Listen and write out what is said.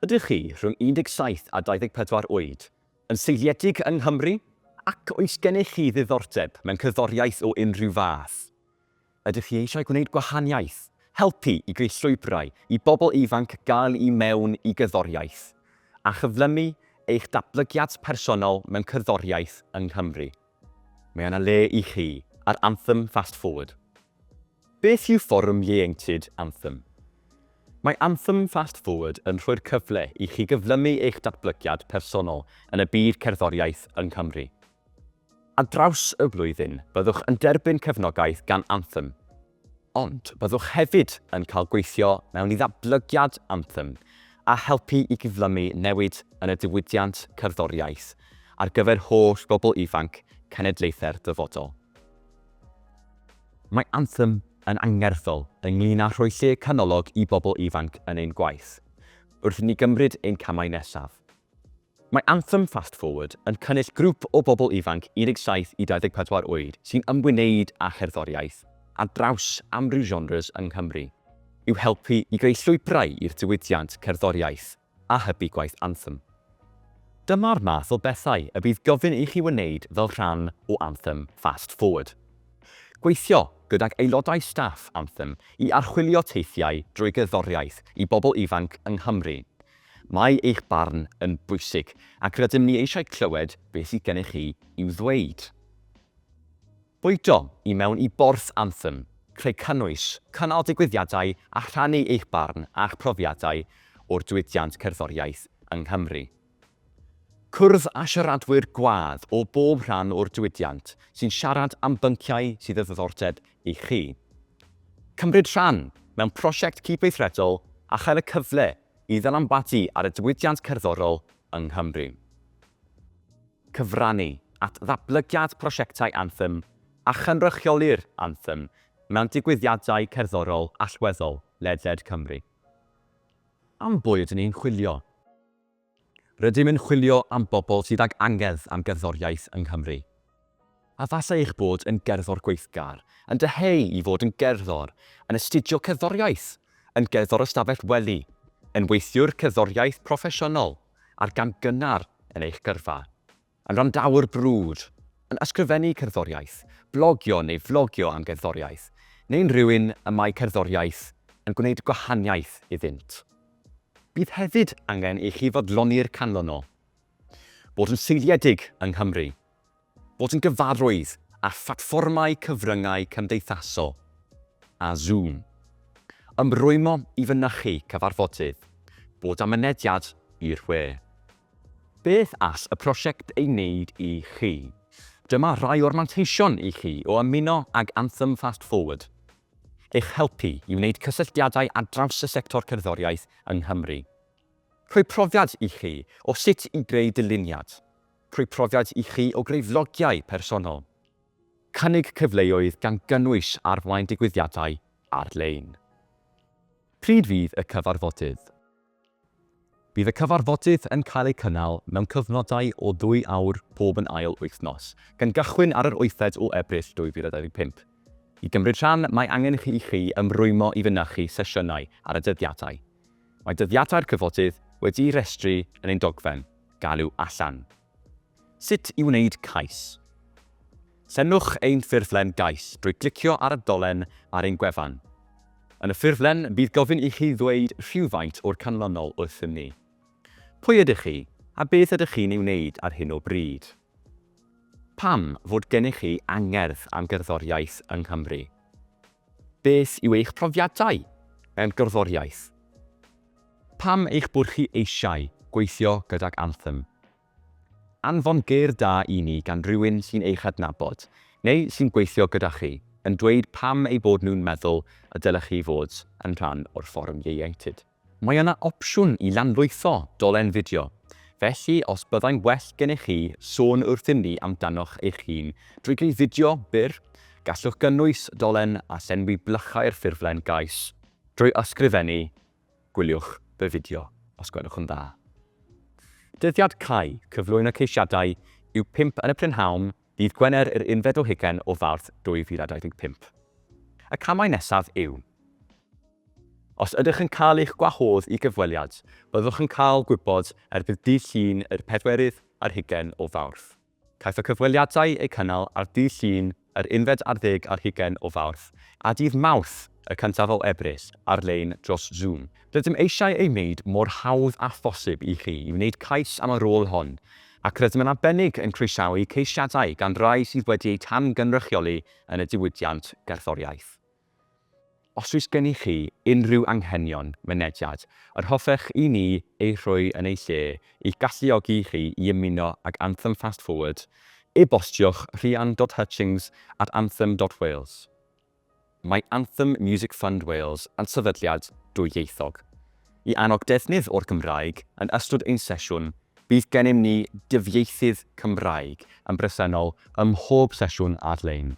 Ydych chi rhwng 17 a 24 oed, yn seiliedig yng Nghymru, ac oes gennych chi ddiddordeb mewn cerddoriaeth o unrhyw fath? Ydych chi eisiau gwneud gwahaniaeth, helpu i greu llwybrau i bobl ifanc gael i mewn i gerddoriaeth, a chyflymu eich datblygiad personol mewn cerddoriaeth yng Nghymru? Mae yna le i chi ar Anthem Fast Forward. Beth yw Fforwm Ieuenctid Anthem? Mae Anthem Fast Forward yn rhoi'r cyfle i chi gyflymu eich datblygiad personol yn y byd cerddoriaeth yng Nghymru. Ar draws y flwyddyn, byddwch yn derbyn cefnogaeth gan Anthem. Ond byddwch hefyd yn cael gweithio mewn i ddatblygiad Anthem a helpu i gyflymu newid yn y diwydiant cerddoriaeth ar gyfer holl bobl ifanc cenedlaethau'r dyfodol. Mae Anthem yn angerddol ynglŷn â rhoi lle canolog i bobl ifanc yn ein gwaith, wrth i ni gymryd ein camau nesaf. Mae Anthem Fast Forward yn cynnull grŵp o bobl ifanc 17 i 24 oed sy'n ymwneud â cherddoriaeth ar draws amryw genres yng Nghymru, i'w helpu i greu llwybrau i'r diwydiant cerddoriaeth a hybu gwaith Anthem. Dyma'r math o bethau y bydd gofyn i chi wneud fel rhan o Anthem Fast Forward. Gweithio gydag aelodau staff Anthem i archwilio teithiau drwy gerddoriaeth i bobl ifanc yng Nghymru. Mae eich barn yn bwysig ac rydym ni eisiau clywed beth sydd gennych chi i'w ddweud. Bwydo i mewn i borth Anthem, creu cynnwys, cynnal digwyddiadau a rhannu eich barn a'ch profiadau o'r diwydiant cerddoriaeth yng Nghymru. Cwrdd â siaradwyr gwadd o bob rhan o'r diwydiant sy'n siarad am bynciau sydd o ddiddordeb i chi. Cymryd rhan mewn prosiect cydweithredol a chael y cyfle i ddylanwadu ar y diwydiant cerddorol yng Nghymru. Cyfrannu at ddatblygiad prosiectau Anthem a chynrychioli'r Anthem mewn digwyddiadau cerddorol allweddol ledled Cymru. Am bwy ydyn ni'n chwilio? Rydym yn chwilio am bobl sydd ag angerdd am gerddoriaeth yng Nghymru. A falle eich bod yn gerddor gweithgar, yn dyheu i fod yn gerddor, yn astudio cerddoriaeth, yn gerddor ystafell wely, yn weithiwr cerddoriaeth proffesiynol, ar gam gynnar yn eich gyrfa, yn wrandäwr brwd, yn ysgrifennu cerddoriaeth, blogio neu flogio am gerddoriaeth, neu'n rhywun y mae cerddoriaeth yn gwneud gwahaniaeth iddynt. Bydd hefyd angen i chi fodloni'r canlynol. Bod yn seiliedig yng Nghymru. Bod yn gyfarwydd â phatfformau cyfryngau cymdeithasol a Zoom. Ymrwymo i fynychu cyfarfodydd. Bod â mynediad i'r we. Beth all y prosiect ei wneud i chi? Dyma rai o'r manteision i chi o ymuno ag Anthem Fast Forward. Eich helpu i wneud cysylltiadau ar draws y sector cerddoriaeth yng Nghymru. Rhoi profiad i chi o sut i greu dyluniad. Rhoi profiad i chi o greu flogiau personol. Cynnig cyfleoedd gan gynnwys arwain digwyddiadau ar-lein. Pryd fydd y cyfarfodydd? Bydd y cyfarfodydd yn cael eu cynnal mewn cyfnodau o ddwy awr pob yn ail wythnos, gan gychwyn ar yr wythfed o Ebrill 2025. I gymryd rhan, mae angen i chi ymrwymo i fynychu sesiynau ar y dyddiadau. Mae dyddiadau'r cyfodydd wedi'u rhestru yn ein dogfen, Galw Allan. Sut i wneud cais. Llenwch ein ffurflen gais drwy glicio ar y dolen ar ein gwefan. Yn y ffurflen, bydd gofyn i chi ddweud rhywfaint o'r canlynol wrthym ni. Pwy ydych chi a beth ydych chi'n ei wneud ar hyn o bryd? Pam fod gennych chi angerdd am gerddoriaeth yng Nghymru? Beth yw eich profiadau mewn gerddoriaeth? Pam eich bod chi eisiau gweithio gydag Anthem? Anfon gair da i ni gan rywun sy'n eich adnabod, neu sy'n gweithio gyda chi, yn dweud pam eu bod nhw'n meddwl y dylech chi fod yn rhan o'r Fforwm Ieuenctid. Mae yna opsiwn i lanlwytho dolen fideo, felly os byddai'n well gennych chi sôn wrthym ni amdanoch eich hun drwy greu fideo byr, gallwch gynnwys dolen a llenwi blychau'r ffurflen gais drwy ysgrifennu 'Gwyliwch fy fideo os gwelwch yn dda'. Dyddiad cau cyflwyno ceisiadau yw 5 yn y prynhawn ddydd Gwener yr unfed o hugain o Fawrth 2025. Y camau nesaf yw. Os ydych yn cael eich gwahodd i gyfweliad, byddwch yn cael gwybod erbyn dydd Llun yr pedwerydd ar hugain o Fawrth. Caiff y cyfweliadau eu cynnal ar ddydd Llun yr unfed ar ddeg ar hugain o Fawrth a dydd Mawrth y cyntaf o Ebrill ar-lein dros Zoom. Rydym eisiau ei wneud mor hawdd â phosib i chi i wneud cais am y rôl hon, ac rydym yn arbennig yn croesawu ceisiadau gan rai sydd wedi eu tan-gynrychioli yn y diwydiant gerddoriaeth. Os oes gennych chi unrhyw anghenion mynediad yr hoffech i ni eu rhoi yn eu lle i'ch galluogi chi i ymuno ag Anthem Fast Forward, e-bostiwch rhian dot hutchings at anthem dot wales. Mae Anthem Music Fund Wales yn sefydliad dwyieithog. I annog defnydd o'r Gymraeg yn ystod ein sesiwn, bydd gennym ni gyfieithydd Cymraeg yn bresennol ym mhob sesiwn ar-lein.